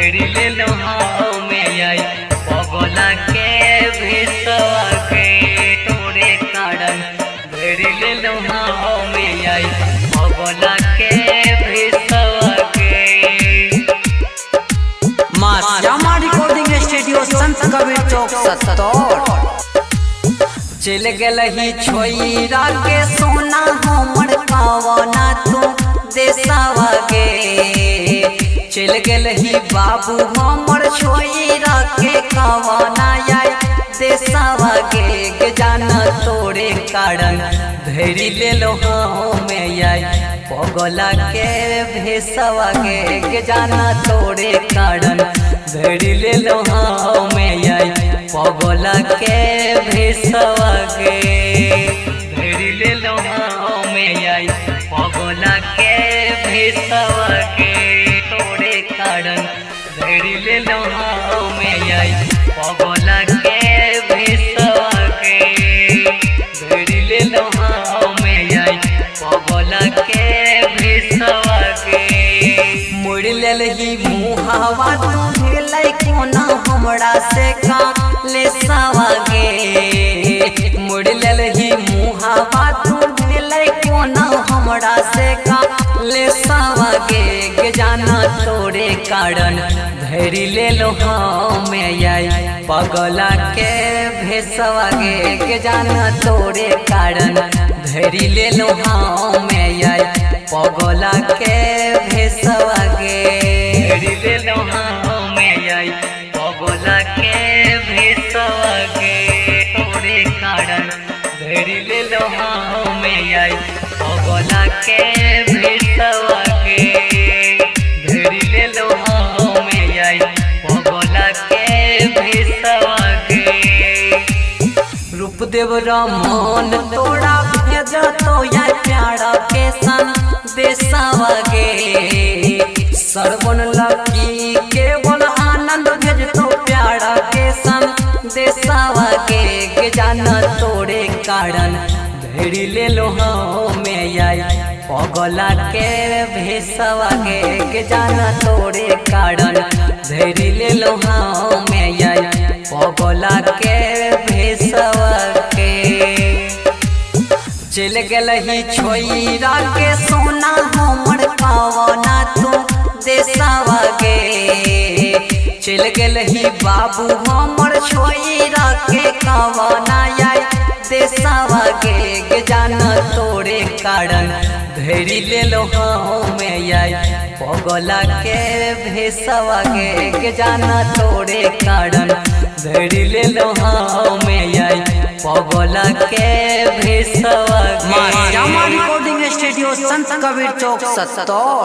धरि लेलो हमें आई पगला के भेसवा के तोरे कारण धरि लेलो हमें आई पगला के भेसवा के। माँ श्यामा रिकॉर्डिंग स्टूडियो संत कबीर चौक सत्तौर। चल गेलही छोइरा के सोना हमर पावना तू देसवा गे। चल गेलही बाबू हमर छोइरा के कवना आई देसवा गे। के जाना तोरे कारण धरि लेलो हमें आई पगला के भेसवा गे। के जाना तोरे कारण धरि लेलो हमें आई पगला के भेसवा गे। धरि लेलो हमें आई पगला के भेसवा गे तोरे कारण धरि लेलो हमें आई पगला के भेसवा गे। धरि लेलो हमें आई पगला के भेसवा गे। मुड़ लेलही मुहावा तू भेलै कोना हमरा से का ले सवा गे। मुड़ लेलही मुहावा तू भेलै कोना हमरा से का ले सवा गे। के जाना तोरे कारण धरि लेलो हमें आई पगला के भेसवा गे। के जाना तोरे कारण धरि लेलो हमें आई पगला के भेसवा गे। धरि लेलो हमें आई पगला के भेसवा गे तोरे कारण धरि लेलो हमें आई पगला के भेसवा गे। धरि लेलो हमें आई पगला के भेसवा गे। रूपदेव रमन तोरा भेज तो या प्यारा के सन देसवा गे। सरवन लकी केवल आनंद भेज तो प्यारा के सन देसवा गे। के जाना तोरे कारण धरि लेलो हमें आई पगला के भेसवा गे। के जाना तोरे कारण धरि लेलो हमें आई पगला के भेसवा के। चल गेलही छोइरा के सोना हमर पावना तू देसवा गे। चल गेलही बाबू हमर छोइरा के कवना आई देसवा गे। के जाना तोरे कारण धरि लेलो हमें आई पगला के भेसवा गे। के जाना तोरे कारण धरि लेलो हमें आई पगला के भेसवा माँ गे। श्यामा रिकॉर्डिंग स्टूडियो संत कबीर चौक सत्तौर।